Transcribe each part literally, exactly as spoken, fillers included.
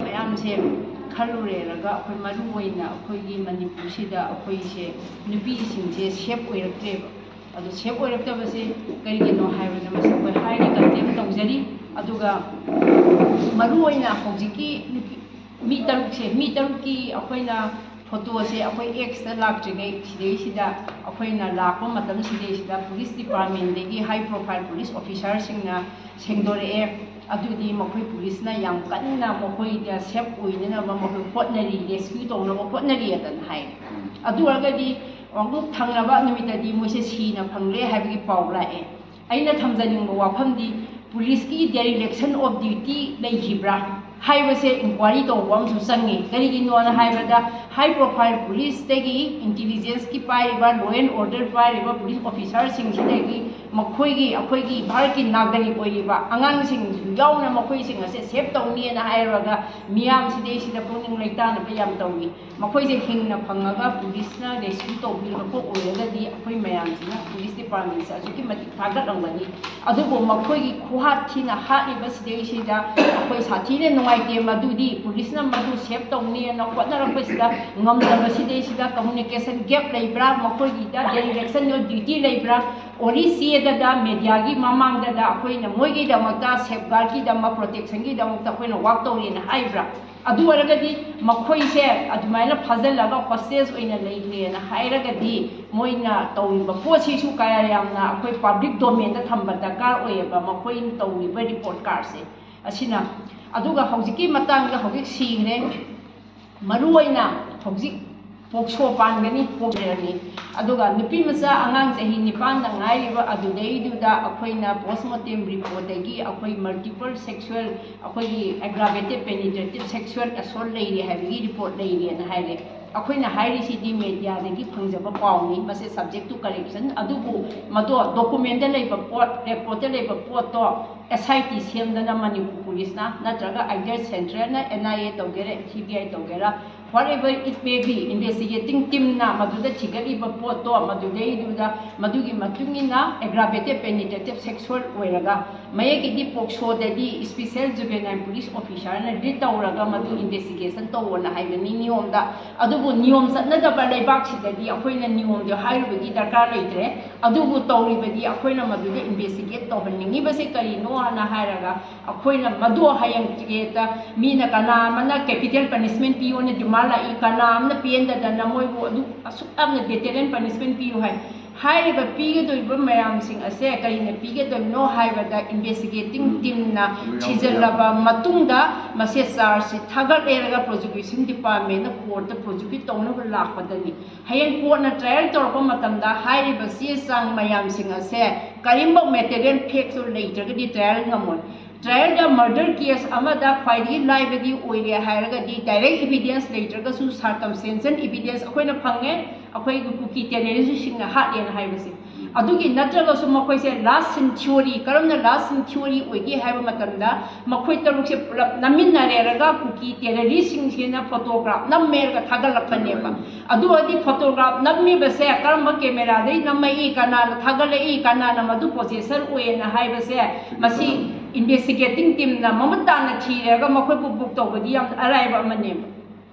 ꯃꯌꯥꯝꯁꯦ ꯈꯜꯂꯨꯔꯦꯔꯒ ꯑꯩꯈꯣꯏ ꯃꯔꯨ ꯑꯣꯏꯅ ꯑꯩꯈꯣꯏꯒꯤ ꯃꯅꯤꯄꯨꯔꯁꯤꯗ ꯑꯩꯈꯣꯏꯁꯦ ꯅꯨꯄꯤꯁꯤꯡꯁꯦ ꯁꯦꯞ ꯑꯣꯏꯔꯛꯇ꯭ꯔꯦꯕ꯫ ꯑꯗꯣ ꯁꯦꯞ ꯑꯣꯏꯔꯛꯇꯕꯁꯦ ꯀꯔꯤꯒꯤꯅꯣ ꯍꯥꯏꯕꯗ ꯃꯁꯤ ꯑꯩꯈꯣꯏ ꯍꯥꯏꯒꯤ ꯀꯟꯇꯦꯝ ꯇꯧꯖꯔꯤ꯫ ꯑꯗꯨꯒ ꯃꯔꯨ ꯑꯣꯏꯅ ꯍꯧꯖꯤꯛꯀꯤ ꯅꯨꯄꯤ ꯃꯤ ꯇꯔꯨꯛꯁꯦ ꯃꯤ ꯇꯔꯨꯛꯀꯤ ꯑꯩꯈꯣꯏꯅ ꯐꯣꯇꯣꯁꯦ ꯑꯩꯈꯣꯏ ꯑꯦꯛꯁꯇ ꯂꯥꯛꯇ꯭ꯔꯤꯉꯩ ꯁꯤꯗꯩꯁꯤꯗ ꯑꯩꯈꯣꯏꯅ ꯂꯥꯛꯄ ꯃꯇꯝꯁꯤꯗꯩꯁꯤꯗ ꯄꯨꯂꯤꯁ ꯗꯤꯄꯥꯔꯠꯃꯦꯟꯗꯒꯤ ꯍꯥꯏ ꯄ꯭ꯔꯣꯐꯥꯏꯜ ꯄꯨꯂꯤꯁ ꯑꯣꯐꯤꯁꯥꯔꯁꯤꯡꯅ ꯁꯦꯡꯗꯣꯔꯛꯑꯦ꯫ ꯑꯗꯨꯗꯤ ꯃꯈꯣꯏ ꯄꯨꯂꯤꯁꯅ ꯌꯥꯝ ꯀꯟꯅ ꯃꯈꯣꯏꯗ ꯁꯦꯞ ꯑꯣꯏꯅꯅꯕ ꯃꯈꯣꯏ ꯍꯣꯠꯅꯔꯤ, ꯔꯦꯁꯀ꯭ꯌꯨ ꯇꯧꯅꯕ ꯍꯣꯠꯅꯔꯤ ꯑꯗꯨꯅ ꯍꯥꯏ꯫ ꯑꯗꯨ ꯑꯣꯏꯔꯒꯗꯤ ꯑꯃꯨꯛ ꯊꯪꯅꯕ ꯅꯨꯃꯤꯠꯇꯗꯤ ꯃꯣꯏꯁꯦ ꯁꯤꯅ ꯐꯪꯂꯦ ꯍꯥꯏꯕꯒꯤ ꯄꯥꯎ ꯂꯥꯛꯑꯦ꯫ ꯑꯩꯅ ꯊꯝꯖꯅꯤꯡꯕ ꯋꯥꯐꯝꯗꯤ ꯄꯨꯂꯤꯁꯀꯤ ꯗꯦꯔꯤꯂꯦꯛꯁꯟ ꯑꯣꯐ ꯗ꯭ꯌꯨꯇꯤ ꯂꯩꯈꯤꯕ꯭ꯔꯥ ꯍꯥꯏꯕꯁꯦ ꯏꯟꯀ꯭ꯋꯥꯏꯔꯤ ꯇꯧꯕ ꯑꯃꯁꯨ ꯆꯪꯉꯤ꯫ ꯀꯔꯤꯒꯤꯅꯣꯅ ꯍꯥꯏꯕꯗ ꯍꯥꯏ ꯄ꯭ꯔꯣꯐꯥꯏꯜ ꯄꯨꯂꯤꯁꯇꯒꯤ ꯏꯟꯇꯤꯂꯤꯖꯦꯟꯁꯀꯤ ꯄꯥꯏꯔꯤꯕ, ꯂꯣ ꯑꯦꯟ ꯑꯣꯔꯗꯔ ꯄꯥꯏꯔꯤꯕ ꯄꯨꯂꯤꯁ ꯑꯣꯐꯤꯁꯥꯔꯁꯤꯡꯁꯤꯗꯒꯤ ꯃꯈꯣꯏꯒꯤ, ꯑꯩꯈꯣꯏꯒꯤ ꯚꯥꯔꯠꯀꯤ ꯅꯥꯒꯔꯤꯛ ꯑꯣꯏꯔꯤꯕ ꯑꯉꯥꯡꯁꯤꯡꯁꯨ ꯌꯥꯎꯅ ꯃꯈꯣꯏꯁꯤꯡ ꯑꯁꯦ ꯁꯦꯞ ꯇꯧꯅꯤꯅ ꯍꯥꯏꯔꯒ ꯃꯤꯌꯥꯝꯁꯤꯗꯩꯁꯤꯗ ꯄꯨꯛꯅꯤꯡ ꯂꯩꯇꯥꯅꯕ ꯌꯥꯝ ꯇꯧꯏ꯫ ꯃꯈꯣꯏꯁꯦ ꯍꯤꯡꯅ ꯐꯪꯉꯒ ꯄꯨꯂꯤꯁꯅ ꯔꯦꯁꯀ꯭ꯌꯨ ꯇꯧꯕꯤꯔꯛꯄ ꯑꯣꯏꯔꯒꯗꯤ ꯑꯩꯈꯣꯏ ꯃꯌꯥꯝꯁꯤꯅ ꯄꯨꯂꯤꯁ ꯗꯤꯄꯥꯔꯠꯃꯦꯟꯁꯦ ꯑꯗꯨꯛꯀꯤ ꯃꯇꯤꯛ ꯊꯥꯒꯠꯂꯝꯒꯅꯤ꯫ ꯑꯗꯨꯕꯨ ꯃꯈꯣꯏꯒꯤ ꯈꯨꯍꯥꯠ ꯊꯤꯅ ꯍꯥꯠꯂꯤꯕꯁꯤꯗꯩꯁꯤꯗ ꯑꯩꯈꯣꯏ ꯁꯥꯊꯤꯅ ꯅꯨꯡꯉꯥꯏꯇꯦ꯫ ꯃꯗꯨꯗꯤ ꯄꯨꯂꯤꯁꯅ ꯃꯗꯨ ꯁꯦꯞ ꯇꯧꯅꯤꯅ ꯍꯣꯠꯅꯔꯛꯄꯁꯤꯗ ꯉꯝꯗꯕꯁꯤꯗꯩꯁꯤꯗ ꯀꯝꯃꯨꯅꯤꯀꯦꯁꯟ ꯒꯦꯞ ꯂꯩꯕ꯭ꯔꯥ, ꯃꯈꯣꯏꯒꯤꯗ ꯗꯦꯔꯤꯂꯦꯛꯁꯟ ꯑꯣꯐ ꯗ꯭ꯌꯨꯇꯤ ꯂꯩꯕ꯭ꯔꯥ, ꯑꯣꯔꯤ ꯆꯦꯗꯗ ꯃꯦꯗꯤꯌꯥꯒꯤ ꯃꯃꯥꯡꯗꯗ ꯑꯩꯈꯣꯏꯅ ꯃꯣꯏꯒꯤꯗꯃꯛꯇ ꯁꯦꯞꯒꯥꯔꯗꯀꯤꯗꯃꯛ, ꯄ꯭ꯔꯣꯇꯦꯛꯁꯟꯒꯤꯗꯃꯛꯇ ꯑꯩꯈꯣꯏꯅ ꯋꯥꯛ ꯇꯧꯔꯦꯅ ꯍꯥꯏꯕ꯭ꯔꯥ? ꯑꯗꯨ ꯑꯣꯏꯔꯒꯗꯤ ꯃꯈꯣꯏꯁꯦ ꯑꯗꯨꯃꯥꯏꯅ ꯐꯥꯖꯤꯜꯂꯒ ꯍꯣꯁꯇꯦꯖ ꯑꯣꯏꯅ ꯂꯩꯈ꯭ꯔꯦꯅ ꯍꯥꯏꯔꯒꯗꯤ ꯃꯣꯏꯅ ꯇꯧꯔꯤꯕ ꯄꯣꯠꯁꯤꯁꯨ ꯀꯌꯥ ꯌꯥꯝꯅ ꯑꯩꯈꯣꯏ ꯄꯕ꯭ꯂꯤꯛ ꯗꯣꯃꯦꯟꯗ ꯊꯝꯕ ꯗꯔꯀꯥꯔ ꯑꯣꯏꯌꯦꯕ, ꯃꯈꯣꯏꯅ ꯇꯧꯔꯤꯕ ꯔꯤꯄꯣꯔꯠ ꯀꯥꯔꯠꯁꯦ ꯑꯁꯤꯅ꯫ ꯑꯗꯨꯒ ꯍꯧꯖꯤꯛꯀꯤ ꯃꯇꯥꯡꯗ ꯍꯧꯖꯤꯛ ꯁꯤꯈ꯭ꯔꯦ꯫ ꯃꯔꯨꯑꯣꯏꯅ ꯍꯧꯖꯤꯛ ꯄꯣꯛꯁꯣ ꯄꯥꯟꯒꯅꯤ, ꯄꯣꯛꯂꯔꯅꯤ꯫ ꯑꯗꯨꯒ ꯅꯨꯄꯤ ꯃꯆꯥ ꯑꯉꯥꯡ ꯆꯍꯤ ꯅꯤꯄꯥꯟꯗ ꯉꯥꯏꯔꯤꯕ ꯑꯗꯨꯗꯩꯗꯨꯗ ꯑꯩꯈꯣꯏꯅ ꯄꯣꯁꯃꯣꯔꯇꯦꯝ ꯔꯤꯄꯣꯔꯠꯇꯒꯤ ꯑꯩꯈꯣꯏ ꯃꯜꯇꯤꯄꯜ ꯁꯦꯛꯁꯨꯋꯦꯜ, ꯑꯩꯈꯣꯏꯒꯤ ꯑꯦꯒ꯭ꯔꯥꯕꯦꯇꯦꯠ ꯄꯦꯅꯤꯇ꯭ꯔꯦꯇꯤꯞ ꯁꯦꯛꯁꯨꯋꯦꯜ ꯑꯦꯁꯣꯜꯠ ꯂꯩꯔꯦ ꯍꯥꯏꯕꯒꯤ ꯔꯤꯄꯣꯔꯠ ꯂꯩꯔꯦꯅ ꯍꯥꯏꯔꯦ꯫ ꯑꯩꯈꯣꯏꯅ ꯍꯥꯏꯔꯤꯁꯤꯗꯤ ꯃꯦꯗꯤꯌꯥꯗꯒꯤ ꯐꯪꯖꯕ ꯄꯥꯎꯅꯤ, ꯃꯁꯤ subject to correction꯫ ꯑꯗꯨꯕꯨ ꯃꯗꯣ ꯗꯣꯀꯨꯃꯦꯟꯗ ꯂꯩꯕ ꯄꯣꯠ, ꯔꯦꯀꯣꯔꯠꯇ ꯂꯩꯕ ꯄꯣꯠꯇꯣ ꯑꯦꯁ ꯑꯥꯏ ꯇꯤ ꯁꯦꯝꯗꯅ ꯃꯅꯤꯄꯨꯔ ꯄꯨꯂꯤꯁꯅ ꯅꯠꯇ꯭ꯔꯒ ꯑꯥꯏꯗꯔ ꯁꯦꯟꯇ꯭ꯔꯦꯜꯅ, ꯑꯦꯟ ꯑꯥꯏ ꯑꯦ ꯇꯧꯒꯦꯔꯥ, ꯁꯤ ꯕꯤ ꯑꯥꯏ ꯇꯧꯒꯦꯔꯥ, Whatever it may be, investigating teamꯅ ꯃꯗꯨꯗ ꯊꯤꯒꯠꯂꯤꯕ ꯄꯣꯠꯇꯣ, ꯃꯗꯨꯗꯩꯗꯨꯗ ꯃꯗꯨꯒꯤ ꯃꯇꯨꯡ ꯏꯟꯅ aggravated penetrative sexual ꯑꯣꯏꯔꯒ, ꯃꯌꯦꯛꯀꯤꯗꯤ ꯄꯣꯛꯁꯣꯗꯗꯤ special juvenile police officerꯅ lead ꯇꯧꯔꯒ ꯃꯗꯨ investigation ꯇꯧꯑꯣꯅ ꯍꯥꯏꯕꯅꯤ ꯅꯤꯌꯣꯝꯗ꯫ ꯑꯗꯨꯕꯨ ꯅꯤꯌꯣꯝ ꯆꯠꯅꯗꯕ ꯂꯩꯕꯥꯛꯁꯤꯗꯗꯤ ꯑꯩꯈꯣꯏꯅ ꯅꯤꯌꯣꯝꯗꯣ ꯍꯥꯏꯔꯨꯕꯒꯤ ꯗꯔꯀꯥꯔ ꯂꯩꯇ꯭ꯔꯦ꯫ ꯑꯗꯨꯕꯨ ꯇꯧꯔꯤꯕꯗꯤ ꯑꯩꯈꯣꯏꯅ ꯃꯗꯨꯗ investigate ꯇꯧꯍꯟꯅꯤꯡꯉꯤꯕꯁꯦ ꯀꯔꯤꯅꯣ ꯍꯥꯏꯅ ꯍꯥꯏꯔꯒ, ꯑꯩꯈꯣꯏꯅ ꯃꯗꯨ ꯍꯌꯦꯡ ꯆꯦꯠꯇ ꯃꯤꯅ ꯀꯅꯥ ꯑꯃꯅ capital punishment ꯄꯤꯌꯣꯅ demand ꯂꯥꯛꯏ, ꯀꯅꯥ ꯑꯃꯅ ꯄꯦꯟꯗꯗꯅ ꯃꯣꯏꯕꯨ ꯑꯗꯨ ꯑꯁꯨꯛ ꯌꯥꯝꯅ deterrent punishment ꯄꯤꯌꯨ ꯍꯥꯏ꯫ ꯍꯥꯏꯔꯤꯕ ꯄꯤꯒꯗꯧꯔꯤꯕ ꯃꯌꯥꯝꯁꯤꯡ ꯑꯁꯦ ꯀꯔꯤꯅ ꯄꯤꯒꯗꯣꯏꯅꯣ ꯍꯥꯏꯕꯗ investigating teamꯅ ꯊꯤꯖꯤꯜꯂꯕ ꯃꯇꯨꯡꯗ ꯃꯁꯦ chargeꯁꯤ ꯊꯥꯒꯠꯂꯦꯔꯒ prosecution departmentꯅ courtꯇ prosecute ꯇꯧꯅꯕ ꯂꯥꯛꯄꯗꯅꯤ꯫ ꯍꯌꯦꯡ courtꯅ trial ꯇꯧꯔꯛꯄ ꯃꯇꯝꯗ ꯍꯥꯏꯔꯤꯕ ꯆꯦ ꯆꯥꯡ ꯃꯌꯥꯝꯁꯤꯡ ꯑꯁꯦ ꯀꯔꯤꯒꯨꯝꯕ material factꯇꯣ ꯂꯩꯇ꯭ꯔꯒꯗꯤ trial ꯉꯝꯃꯣꯏ꯫ Trialꯗ murder case ꯑꯃꯗ ꯈ꯭ꯋꯥꯏꯗꯒꯤ ꯂꯥꯏꯕꯗꯤ ꯑꯣꯏꯔꯦ ꯍꯥꯏꯔꯒꯗꯤ direct evidence ꯂꯩꯇ꯭ꯔꯒꯁꯨ circumstantial evidence ꯑꯩꯈꯣꯏꯅ ꯐꯪꯉꯦ, ꯑꯩꯈꯣꯏꯒꯤ ꯀꯨꯀꯤ terroristꯁꯤꯡꯅ ꯍꯥꯠꯂꯦꯅ ꯍꯥꯏꯕꯁꯦ꯫ ꯑꯗꯨꯒꯤ ꯅꯠꯇ꯭ꯔꯒꯁꯨ ꯃꯈꯣꯏꯁꯦ last scene theory, ꯀꯔꯝꯅ last scene theory ꯑꯣꯏꯒꯦ ꯍꯥꯏꯕ ꯃꯇꯝꯗ, ꯃꯈꯣꯏ ꯇꯔꯨꯛꯁꯦ ꯄꯨꯂꯞ ꯅꯝꯃꯤꯟꯅꯔꯦꯔꯒ ꯀꯨꯀꯤ terroristꯁꯤꯡꯁꯤꯅ photograph ꯅꯝꯃꯦꯔꯒ ꯊꯥꯒꯠꯂꯛꯄꯅꯦꯕ꯫ ꯑꯗꯨ ꯑꯣꯏꯔꯗꯤ photograph ꯅꯝꯃꯤꯕꯁꯦ ꯀꯔꯝꯕ cameraꯗꯩ ꯅꯝꯃꯛꯏ, ꯀꯅꯥꯅ ꯊꯥꯒꯠꯂꯛꯏ, ꯀꯅꯥꯅ ꯃꯗꯨ possessor ꯑꯣꯏꯌꯦꯅ ꯍꯥꯏꯕꯁꯦ, ꯃꯁꯤ investigating teamꯅ ꯃꯃꯨꯠ ꯇꯥꯅ ꯊꯤꯔꯒ ꯃꯈꯣꯏꯕꯨ book ꯇꯧꯕꯗꯤ ꯌꯥꯝ ꯑꯔꯥꯏꯕ ꯑꯃꯅꯦꯕ꯫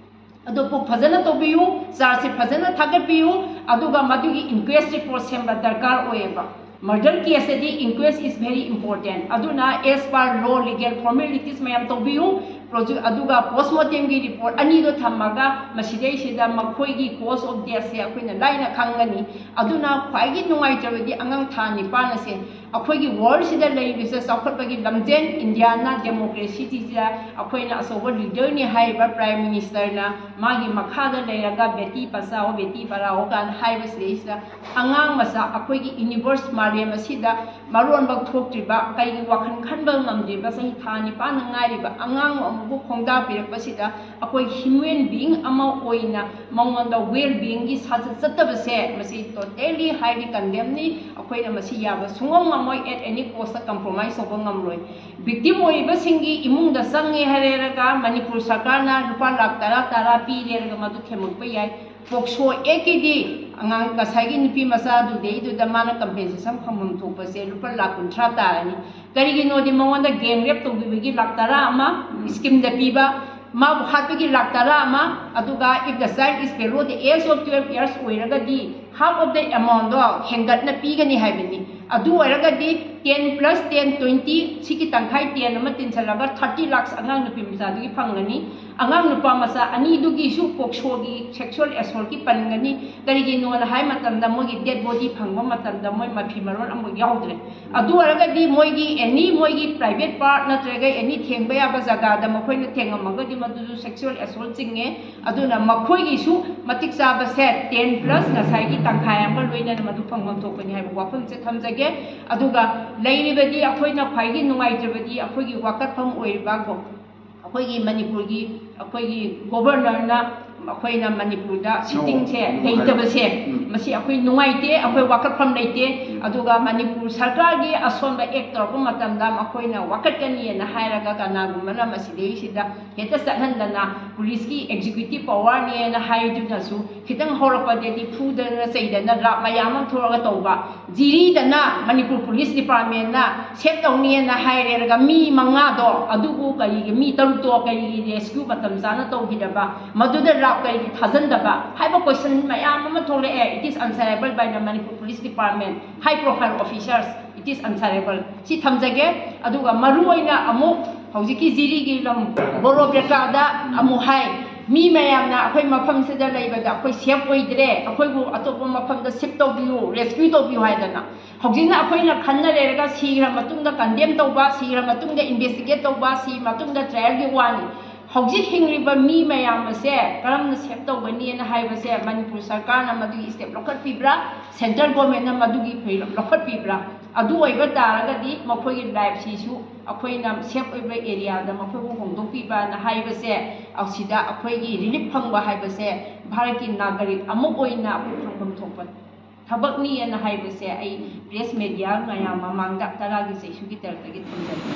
ꯑꯗꯣ book ꯐꯖꯅ ꯇꯧꯕꯤꯌꯨ, chargeꯁꯤ ꯐꯖꯅ ꯊꯥꯒꯠꯄꯤꯌꯨ, ꯑꯗꯨꯒ ꯃꯗꯨꯒꯤ inquest report ꯁꯦꯝꯕ ꯗꯔꯀꯥꯔ ꯑꯣꯏꯌꯦꯕ꯫ Murder caseꯇꯗꯤ inquest is very important꯫ ꯑꯗꯨꯅ as per law legal formalities ꯃꯌꯥꯝ ꯇꯧꯕꯤꯌꯨ꯫ Produ-, ꯑꯗꯨꯒ post mortemꯒꯤ report ꯑꯅꯤꯗꯣ ꯊꯝꯃꯒ ꯃꯁꯤꯗꯩꯁꯤꯗ ꯃꯈꯣꯏꯒꯤ cause of deathꯁꯦ ꯑꯩꯈꯣꯏꯅ ꯂꯥꯏꯅ ꯈꯪꯒꯅꯤ꯫ ꯑꯗꯨꯅ ꯈ꯭ꯋꯥꯏꯒꯤ ꯅꯨꯡꯉꯥꯏꯇꯕꯗꯤ ꯑꯉꯥꯡ ꯊꯥ ꯅꯤꯄꯥꯟ ꯑꯁꯦ ꯑꯩꯈꯣꯏꯒꯤ worldꯁꯤꯗ ꯂꯩꯔꯤꯕꯁꯦ ꯆꯥꯎꯈꯠꯄꯒꯤ ꯂꯝꯖꯦꯜ, ꯏꯟꯗꯤꯌꯥꯅ democracyꯁꯤꯗ ꯑꯩꯈꯣꯏꯅ ꯑꯆꯧꯕ leaderꯅꯤ ꯍꯥꯏꯔꯤꯕ Prime Ministerꯅ ꯃꯥꯒꯤ ꯃꯈꯥꯗ ꯂꯩꯔꯒ ꯕꯦꯇꯤ ꯕꯆꯥꯎ, ꯕꯦꯇꯤ ꯄꯔꯥꯎ ꯀꯥꯏꯅ ꯍꯥꯏꯕꯁꯤꯗꯩꯁꯤꯗ ꯑꯉꯥꯡ ꯃꯆꯥ ꯑꯩꯈꯣꯏꯒꯤ universe ꯃꯥꯂꯦꯝ ꯑꯁꯤꯗ ꯃꯔꯣꯟꯃꯛ ꯊꯣꯛꯇ꯭ꯔꯤꯕ, ꯀꯩꯒꯤ ꯋꯥꯈꯜ ꯈꯟꯕ ꯉꯝꯗ꯭ꯔꯤꯕ, ꯆꯍꯤ ꯊꯥ ꯅꯤꯄꯥꯟꯗ ꯉꯥꯏꯔꯤꯕ ꯑꯉꯥꯡ ꯈꯣꯡꯗꯥꯕꯤꯔꯛꯄꯁꯤꯗ ꯑꯩꯈꯣꯏ human being ꯑꯃ ꯑꯣꯏꯅ ꯃꯉꯣꯟꯗ well beingꯒꯤ ꯁꯥꯖꯠ ꯆꯠꯇꯕꯁꯦ, ꯃꯁꯤ totally highly condemnꯅꯤ꯫ ꯑꯩꯈꯣꯏꯅ ꯃꯁꯤ ꯌꯥꯕ ꯁꯨꯡꯉꯝ ꯉꯝꯃꯣꯏ꯫ At any costꯇ compromise ꯇꯧꯕ ꯉꯝꯂꯣꯏ꯫ Victim ꯑꯣꯏꯔꯤꯕꯁꯤꯡꯒꯤ ꯏꯃꯨꯡꯗ ꯆꯪꯉꯦ ꯍꯥꯏꯔꯦꯔꯒ ꯃꯅꯤꯄꯨꯔ ꯁꯔꯀꯥꯔꯅ ꯂꯨꯄꯥ ꯂꯥꯈ ꯇꯔꯥ, ꯇꯔꯥ ꯄꯤꯔꯦꯔꯒ ꯃꯗꯨ ꯊꯦꯝꯃꯛꯄ ꯌꯥꯏ꯫ POCSO Actꯀꯤꯗꯤ ꯑꯉꯥꯡ ꯉꯁꯥꯏꯒꯤ ꯅꯨꯄꯤ ꯃꯆꯥꯗꯨꯗꯩꯗꯨꯗ ꯃꯥꯅ compensation ꯐꯪꯐꯝ ꯊꯣꯛꯄꯁꯦ ꯂꯨꯄꯥ ꯂꯥꯈ ꯀꯨꯟꯊ꯭ꯔꯥ ꯇꯥꯔꯅꯤ꯫ ꯀꯔꯤꯒꯤꯅꯣꯗꯤ ꯃꯉꯣꯟꯗ gang rape ꯇꯧꯕꯤꯕꯒꯤ ꯂꯥꯈ ꯇꯔꯥ ꯑꯃ schemeꯗ ꯄꯤꯕ, ꯃꯥꯕꯨ ꯍꯥꯠꯄꯒꯤ ꯂꯥꯈ ꯇꯔꯥ ꯑꯃ, ꯑꯗꯨꯒ if the child is below the age of twelve years ꯑꯣꯏꯔꯒꯗꯤ half of the amountꯗꯣ ꯍꯦꯟꯒꯠꯅ ꯄꯤꯒꯅꯤ ꯍꯥꯏꯕꯅꯤ꯫ ꯑꯗꯨ ꯑꯣꯏꯔꯒꯗꯤ ten plus ten, twenty, ꯁꯤꯒꯤ ꯇꯪꯈꯥꯏ ten ꯑꯃ ꯇꯤꯟꯁꯤꯜꯂꯒ thirty lakhs ꯑꯉꯥꯡ ꯅꯨꯄꯤ ꯃꯆꯥꯗꯨꯒꯤ ꯐꯪꯒꯅꯤ꯫ ꯑꯉꯥꯡ ꯅꯨꯄꯥ ꯃꯆꯥ ꯑꯅꯤꯗꯨꯒꯤꯁꯨ POCSOꯒꯤ sexual assaultꯀꯤ ꯄꯟꯒꯅꯤ꯫ ꯀꯔꯤꯒꯤꯅꯣꯅ ꯍꯥꯏ ꯃꯇꯝꯗ ꯃꯣꯏꯒꯤ dead body ꯐꯪꯕ ꯃꯇꯝꯗ ꯃꯣꯏ ꯃꯐꯤ ꯃꯔꯣꯟ ꯑꯃꯨꯛ ꯌꯥꯎꯗ꯭ꯔꯦ꯫ ꯑꯗꯨ ꯑꯣꯏꯔꯒꯗꯤ ꯃꯣꯏꯒꯤ any ꯃꯣꯏꯒꯤ private part ꯅꯠꯇ꯭ꯔꯒ any ꯊꯦꯡꯕ ꯌꯥꯕ ꯖꯒꯥꯗ ꯃꯈꯣꯏꯅ ꯊꯦꯡꯉꯝꯃꯒꯗꯤ ꯃꯗꯨꯁꯨ sexual assault ꯆꯤꯡꯉꯦ꯫ ꯑꯗꯨꯅ ꯃꯈꯣꯏꯒꯤꯁꯨ ꯃꯇꯤꯛ ꯆꯥꯕꯁꯦ ten plus ꯉꯁꯥꯏꯒꯤ ꯇꯪꯈꯥꯏ ꯑꯃꯒ ꯂꯣꯏꯅꯅ ꯃꯗꯨ ꯐꯪꯐꯝ ꯊꯣꯛꯄꯅꯤ ꯍꯥꯏꯕ ꯋꯥꯐꯝꯁꯦ ꯊꯝꯖꯒꯦ꯫ ꯑꯗꯨꯒ ꯂꯩꯔꯤꯕꯗꯤ ꯑꯩꯈꯣꯏꯅ ꯈ꯭ꯋꯥꯏꯗꯒꯤ ꯅꯨꯡꯉꯥꯏꯇ꯭ꯔꯕꯗꯤ ꯑꯩꯈꯣꯏꯒꯤ ꯋꯥꯀꯠꯐꯝ ꯑꯣꯏꯔꯤꯕ ꯒꯣ-, ꯑꯩꯈꯣꯏꯒꯤ ꯃꯅꯤꯄꯨꯔꯒꯤ ꯑꯩꯈꯣꯏꯒꯤ Governorꯅ ꯑꯩꯈꯣꯏꯅ ꯃꯅꯤꯄꯨꯔꯗ sittingꯁꯦ ꯎꯝ, ꯂꯩꯇꯕꯁꯦ, ꯎꯝ꯫ ꯃꯁꯤ ꯑꯩꯈꯣꯏ ꯅꯨꯡꯉꯥꯏꯇꯦ, ꯑꯩꯈꯣꯏ ꯋꯥꯀꯠꯐꯝ ꯂꯩꯇꯦ꯫ ꯎꯝ꯫ ꯑꯗꯨꯒ ꯃꯅꯤꯄꯨꯔ ꯁꯔꯀꯥꯔꯒꯤ ꯑꯁꯣꯟꯕ act ꯇꯧꯔꯛꯄ ꯃꯇꯝꯗ ꯃꯈꯣꯏꯅ ꯋꯥꯀꯠꯀꯅꯤꯅ ꯍꯥꯏꯔꯒ ꯀꯅꯥꯒꯨꯝꯕꯅ ꯃꯁꯤꯗꯩꯁꯤꯗ ꯍꯦꯛꯇ ꯆꯠꯍꯟꯗꯅ policeꯀꯤ executive powerꯅꯦꯅ ꯍꯥꯏꯗꯨꯅꯁꯨ ꯈꯤꯇꯪ ꯍꯧꯔꯛꯄꯗꯗꯤ ꯐꯨꯗꯅ ꯆꯩꯗꯅ ꯂꯥꯞ ꯃꯌꯥꯝ ꯑꯃ ꯊꯣꯛꯑꯒ ꯇꯧꯕ꯫ ꯖꯤꯔꯤꯗꯅ ꯃꯅꯤꯄꯨꯔ police departmentꯅ save ꯇꯧꯅꯤꯅ ꯍꯥꯏꯔꯦꯔꯒ ꯃꯤ ꯃꯉꯥꯗꯣ, ꯑꯗꯨꯕꯨ ꯀꯔꯤꯒꯤ ꯃꯤ ꯇꯔꯨꯛꯇꯣ ꯀꯔꯤꯒꯤ rescue ꯃꯇꯝ ꯆꯥꯅ ꯇꯧꯈꯤꯗꯕ? ꯃꯗꯨꯗ ꯂꯥꯞ ꯀꯔꯤꯒꯤ ꯊꯥꯖꯟꯗꯕ ꯍꯥꯏꯕ question ꯃꯌꯥꯝ ꯑꯃ ꯊꯣꯛꯂꯛꯑꯦ꯫ It is answerable by the Manipur Police Department, high profile officers, it is answerable꯫ ꯁꯤ ꯊꯝꯖꯒꯦ꯫ ꯑꯗꯨꯒ ꯃꯔꯨ ꯑꯣꯏꯅ ꯑꯃꯨꯛ ꯍꯧꯖꯤꯛꯀꯤ ꯖꯤꯔꯤꯒꯤ ꯂꯝ ꯕꯣꯔꯣ ꯕꯦꯀꯥꯗ ꯑꯃꯨꯛ ꯍꯥꯏ, ꯃꯤ ꯃꯌꯥꯝꯅ ꯑꯩꯈꯣꯏ ꯃꯐꯝꯁꯤꯗ ꯂꯩꯕꯗ ꯑꯩꯈꯣꯏ safe ꯑꯣꯏꯗ꯭ꯔꯦ, ꯑꯩꯈꯣꯏꯕꯨ ꯑꯇꯣꯞꯄ ꯃꯐꯝꯗ shift ꯇꯧꯕꯤꯌꯨ, rescue ꯇꯧꯕꯤꯌꯨ ꯍꯥꯏꯗꯅ꯫ ꯍꯧꯖꯤꯛꯅ ꯑꯩꯈꯣꯏꯅ ꯈꯟꯅ ꯂꯩꯔꯒ ꯁꯤꯈ꯭ꯔ ꯃꯇꯨꯡꯗ condemn ꯇꯧꯕ, ꯁꯤꯈ꯭ꯔ ꯃꯇꯨꯡꯗ investigate ꯇꯧꯕ, ꯁꯤ ꯃꯇꯨꯡꯗ trialꯒꯤ ꯋꯥꯅꯤ꯫ ꯍꯧꯖꯤꯛ ꯍꯤꯡꯂꯤꯕ ꯃꯤ ꯃꯌꯥꯝ ꯑꯁꯦ ꯀꯔꯝꯅ save ꯇꯧꯒꯅꯤꯅ ꯍꯥꯏꯕꯁꯦ ꯃꯅꯤꯄꯨꯔ ꯁꯔꯀꯥꯔꯅ ꯃꯗꯨꯒꯤ step ꯂꯧꯈꯠꯄꯤꯕ꯭ꯔꯥ? Central governmentꯅ ꯃꯗꯨꯒꯤ ꯂꯧꯈꯠꯄꯤꯕ꯭ꯔꯥ? ꯑꯗꯨ ꯑꯣꯏꯕ ꯇꯥꯔꯒꯗꯤ ꯃꯈꯣꯏꯒꯤ ꯂꯥꯏꯐꯁꯤꯁꯨ ꯑꯩꯈꯣꯏꯅ ꯁꯦꯐ ꯑꯣꯏꯕ ꯑꯦꯔꯤꯌꯥꯗ ꯃꯈꯣꯏꯕꯨ ꯍꯣꯡꯗꯣꯛꯄꯤꯕꯅ ꯍꯥꯏꯕꯁꯦ, ꯑꯁꯤꯗ ꯑꯩꯈꯣꯏꯒꯤ ꯔꯤꯂꯤꯐ ꯐꯪꯕ ꯍꯥꯏꯕꯁꯦ ꯚꯥꯔꯠꯀꯤ ꯅꯥꯒꯔꯤꯛ ꯑꯃ ꯑꯣꯏꯅ ꯑꯩꯈꯣꯏ ꯐꯪꯐꯝ ꯊꯣꯛꯄ ꯊꯕꯛꯅꯤꯅ ꯍꯥꯏꯕꯁꯦ ꯑꯩ ꯄ꯭ꯔꯦꯁ ꯃꯦꯗꯤꯌꯥ ꯃꯌꯥꯝ ꯃꯃꯥꯡꯗ ꯇꯔꯥꯒꯤ ꯆꯩꯁꯨꯒꯤ ꯇꯔꯛꯇꯒꯤ ꯊꯝꯖꯒꯦ꯫